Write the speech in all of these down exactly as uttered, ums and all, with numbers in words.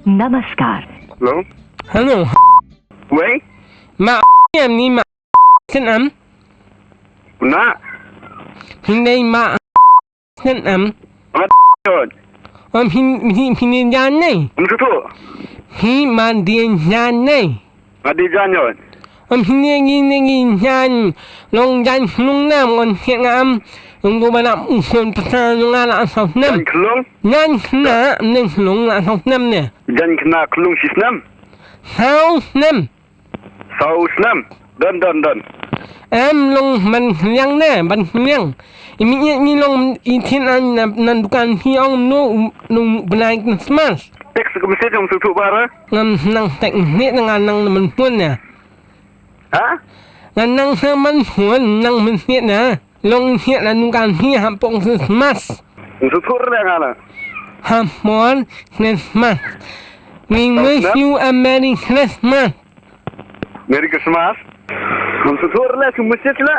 नमस्कार। Hello. Hello. Wei? Ma em ni ma sen am? Na. Hynrei ma sen am? Ma jot. Om hin hin hin jan nei. Msutu. Hi ma dien jan nei. Ma di jan jot. Om hin ne ngi ne ngi jan long jan hlung nam on hiek ngam. Ung go bana u hon pata long ala asau nam. Jan hlung. Jan khna ne hlung la asau nam ne. Jan khna hlung sis nam. Sau nam. Sau snam. Don, don, don. Em long ban liang ne, ban liang. Imi i ni long i thin an nan dukan hi ong no no bnai Christmas. Tek se kumsit ong sutu bara. Ngam nang tek ni nang nang man pun ne. Ha? Nang nang man pun nang man ne. Long hiat la nungkan hi ha pong Christmas. Nsu thur le ngala. Ha mon Christmas. We wish you a Merry Christmas. Merry Christmas. Nsu thur le su message la.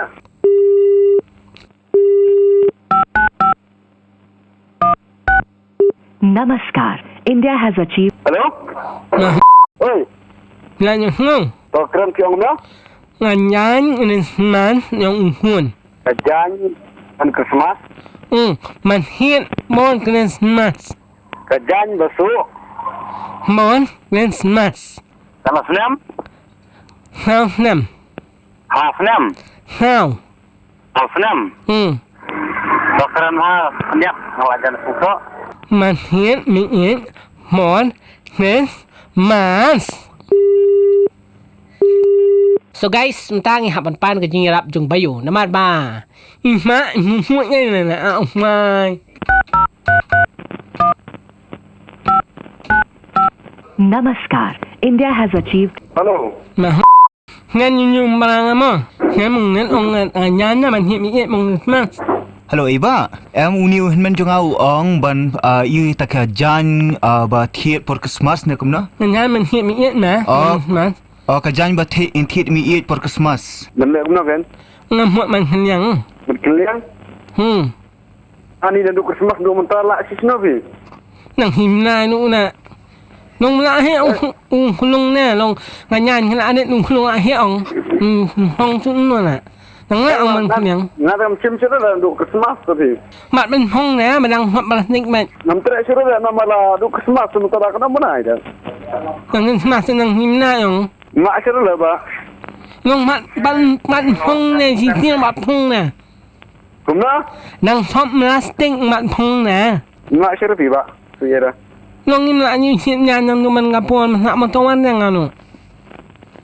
Namaskar. India has achieved. Hello? Nah. Oi. Lah nyong. To kram kiong na? Ngan jan Christmas nyong uhun. Ka jan an Christmas. Hmm, man hit mon Christmas. Ka jan basu. Mon Christmas. Kana snem? How snem? Ha snem. How? How snem. Hmm. Bakran ha snem. Ngawa jan suko. Man hit mi it mon Christmas. So guys, mynta ngi hap ban pan ka jingïarap jong Bayu. Namar ba i ma i mu mu ngai na na au mai. Namaskar. India has achieved. Hello. Ma ngan yu yu mrang amo. Ngan mung ngan ong ngan ngan na man hi mi et mung ma. Hello iba. Em uni u hynmen jong au ong ban i ta ka jan ba thiet por Christmas ne kumna. Ngan man hi mi et na. Oh. Christmas. Oh, ka jan ba thied mi ieid por Christmas. Ban leh kumno ken? Ngam hot man khliang. Ban khliang? Hmm. Ani na du Christmas du mynta la sis no phi. Nang him na nu na. Nong la he ong ong khulung na long nga nyan khla anet nong khulung a he ong. Hmm, hong tu no na. Nang la ong man khliang. Nga dam chim chim na du Christmas to phi. Mat ban hong na, ma dang hot ba la snik mat. Nam tre chim na ma la du Christmas to mynta la ka na mana ida. Nang Christmas nang him na ong. Mat sha la ba. Long mat ban mat phong ne si tiang mat phong ne. Kumna? Nang sop plastik mat phong ne. Mat sha pi ba. Su yera. Long im la ni sit nya nang du man ngapon mat mat towan ne ngano.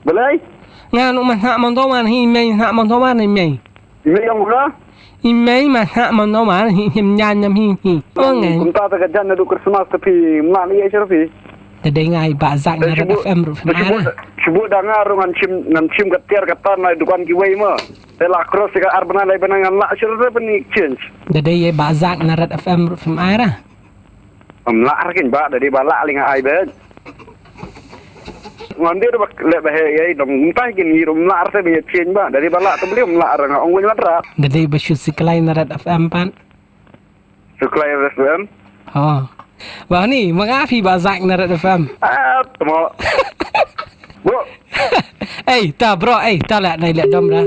Balai? Ngano mat mat towan hi mai mat mat towan hi mai. Ime ong ra? Ime ma ha man no ma hi him jan nam hi hi. Ong ngai. Kumta ta ka jan na du Christmas ta phi ma ni ya sher phi. Ta dei ngai ba zak na Red F M ruh phi ma. Shubu da nga ruh ngan chim ngan chim ka tiar ka tan na dukan ki wei ma. Te la cross ka ar bana lai bana ngan la sher re bani exchange. Ta dei ba zak na Red F M ruh phi ma ra. Ym lah ra kin ba, da dei ba lah ling ai ben. Ngan dir ba leh ba he ye dong tai kin ngi rum lah ra te ba ye chen ba, da dei ba lah te beli ym lah ra nga ong win mat ra. Da dei ba shu siklai na Red F M pan. Siklai Red F M. Oh. Ba ni, manga phi ba zak na Red F M. Ah, temo. Bro. Eh, ta bro, eh, ta lah nai leh dom ra.